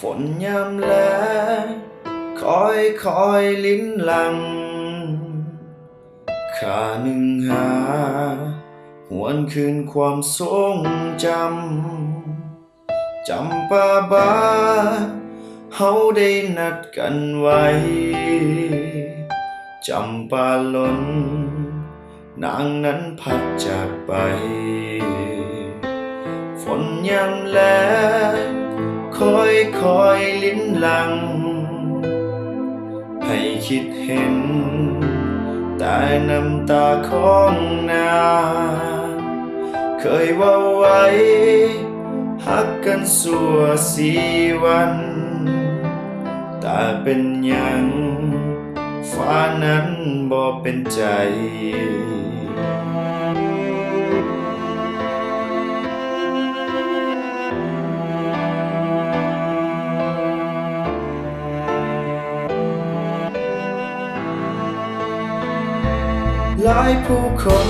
ຝົນຍາມແລ້ງຄ່ອຍໆລິນຫຼັ່ງ ຂ້ານຶງຫາ ຫວນຄືນຄວາມຊົງຈຳ ຈຳປາບ້ານເຮົາໄດ້ນັດກັນໄວ້ ຈຳປາຫຼົ່ນ ນາງນັ້ນພັດຈາກໄປ ຝົນຍາມແລ້ງຄ່ອຍໆລິນຫຼັ່ງ ໃຫ້ຄິດເຫັນແຕ່ນ້ຳຕາຂອງນາງ ເຄີຍເວົ້າໄວ້ ຮັກກັນຊົ່ວສີ່ວັນ ແຕ່ເປັນຫຍັງຟ້ານັ້ນບໍ່ເປັນໃຈ? ຫຼາຍຜູ້ຄົນ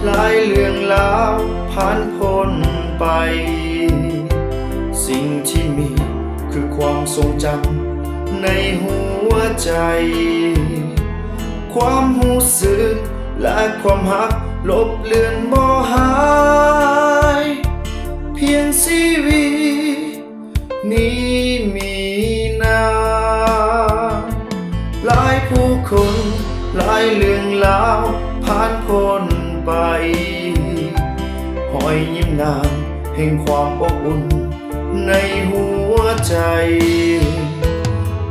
ຫຼາຍເລື່ອງລາວຜ່ານພົ້ນໄປ ສິ່ງທີ່ມີຄືຄວາມຊົງຈຳໃນຫົວໃຈ ຄວາມຮູ້ສຶກ ແລະ ຄວາມຮັກລົບເລືອນບໍ່ຫາຍ ພຽງຊີວິດ ນີ້ມີນາງ ຫຼາຍຜູ້ຄົນ ຫຼາຍເລື່ອງລາວຜ່ານພົ້ນໄປ ຮອຍຍິ້ມນາງແຫ່ງຄວາມອົບອຸ່ນໃນຫົວໃຈ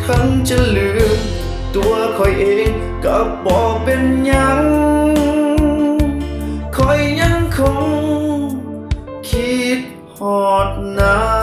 ເຖິງຈະລືມຕົວຂ້ອຍເອງກໍບໍ່ເປັນຫຍັງ ຂ້ອຍຍັງຄົງຄິດ ຮອດນາ